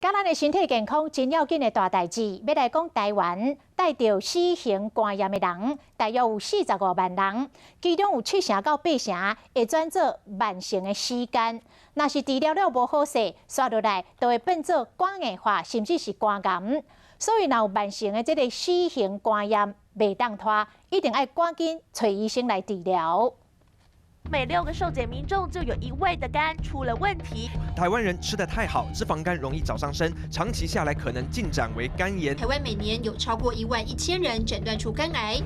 佮咱的身體健康真要緊的大代誌，欲來講台灣帶著 C 型肝炎的人，大約有45萬人，其中有七成到八成會轉做慢性的 C 肝。若是治療了無好勢，紲落來就會變做肝硬化，甚至是肝癌。所以，若有慢性的這个 C 型肝炎，袂當拖，一定愛趕緊揣醫生來治療。每六個受檢民眾就有一位的肝出了問題。台灣人吃得太好，脂肪肝容易找上身，長期下來可能進展為肝炎。台灣每年有超過1萬1000人診斷出肝癌。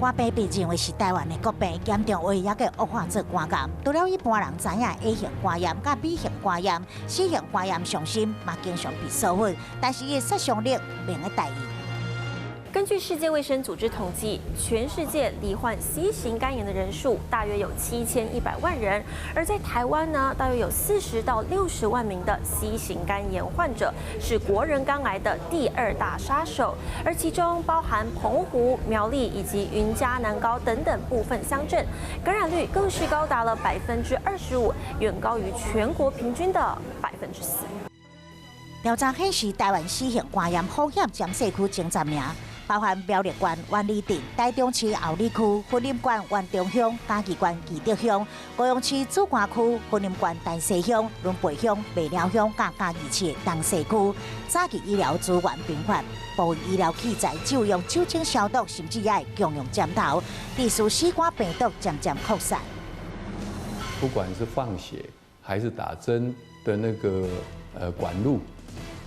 肝病被認為是台灣的國病，嚴重話也會惡化做肝癌。除了一般人知影 A 型肝炎佮 B 型肝炎，C 型肝炎上新嘛經常被疏忽，但是伊的殺傷力袂用大意。根據世界衛生組織統計，全世界罹患 C 型肝炎的人數大約有7100萬人，而在台灣呢，大約有40到60萬名的 C 型肝炎患者，是國人肝癌的第二大殺手，而其中包含澎湖、苗栗以及雲嘉南高等等部分鄉鎮，感染率更是高達了25%，遠高於全國平均的4%。調查顯示，台灣 C 型肝炎風險佔社區前十名。包含苗栗縣灣里鎮、台中市后里區、雲林縣員中鄉、嘉義縣樹德鄉、高雄市梓官區、雲林縣大溪鄉、崙背鄉、麥寮鄉、佮嘉義市東勢區。早期醫療資源貧乏，部分醫療器材只有用酒精消毒，甚至也會共用針頭，致使 C 肝病毒漸漸擴散。不管是放血還是打針的那個管路，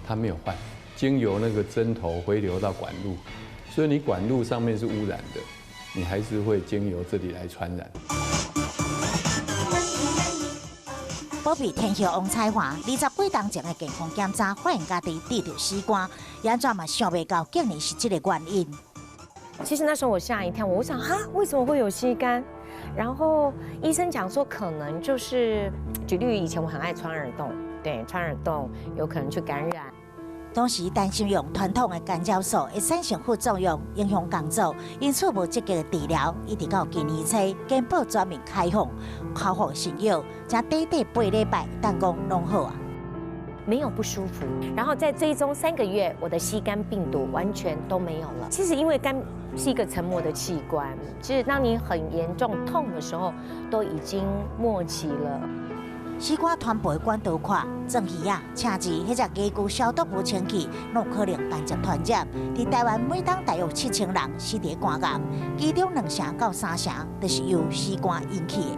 它沒有換，經由那個針頭回流到管路。所以你管路上面是污染的，你還是會經由這裡來傳染。保庇天后王彩華，20幾冬前的健康檢查發現家己得著 C 肝，按怎嘛想袂到，竟然是這个原因。其實那時候我嚇一跳，我想哈，為什麼會有 C 肝？然後醫生講說，可能就是舉例，以前我很愛穿耳洞，對，穿耳洞有可能去感染。當時擔心用傳統的干擾素會產生副作用，影響工作，因此無積極治療，一直到今年初，健保全面開放，口服新藥，才短短8禮拜，等講攏好啊，沒有不舒服。然後在追蹤3個月，我的 C 肝病毒完全都沒有了。其實因為肝是一個沉默的器官，其實當你很嚴重痛的時候，都已經末期了。 C 肝傳播管道闊，裝魚仔、車子、彼隻家具消毒無清氣，攏可能間接傳染。佇台灣每冬大約7000人死佇肝癌，其中2成到3成都是由 C 肝引起的。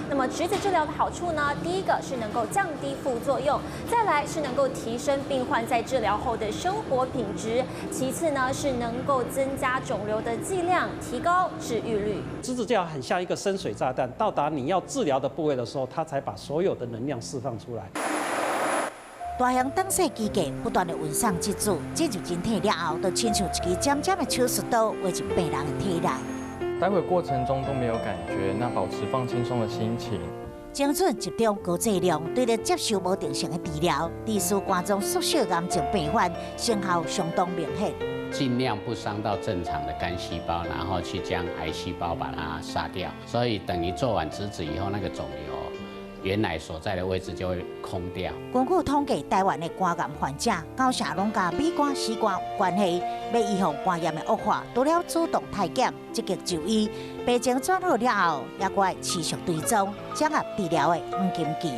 那麼質子治療的好處呢？第一個是能夠降低副作用，再來是能夠提升病患在治療後的生活品質，其次呢是能夠增加腫瘤的劑量，提高治癒率。質子治療很像一個深水炸彈，到達你要治療的部位的時候，它才把所有的能量釋放出來。大型轉世機械不斷的運送質子，進入人體了後，就親像一支尖尖的手術刀，劃入病人的體內。待會過程中都沒有感覺，那保持放輕鬆的心情。精準集中高劑量，對著接受無定性的治療，致使肝臟縮小癌症病患成效相當明顯。盡量不傷到正常的肝細胞，然後去將癌細胞把它殺掉。所以等於做完質子以後，那個腫瘤原來所在的位置就會空掉。根據統計，台灣的肝癌患者九成攏佮 B 肝、C 肝有關係。欲預防肝炎的惡化，除了主動篩檢、積極就醫，病情轉好了後，也閣愛持續追蹤，掌握治療的黃金期。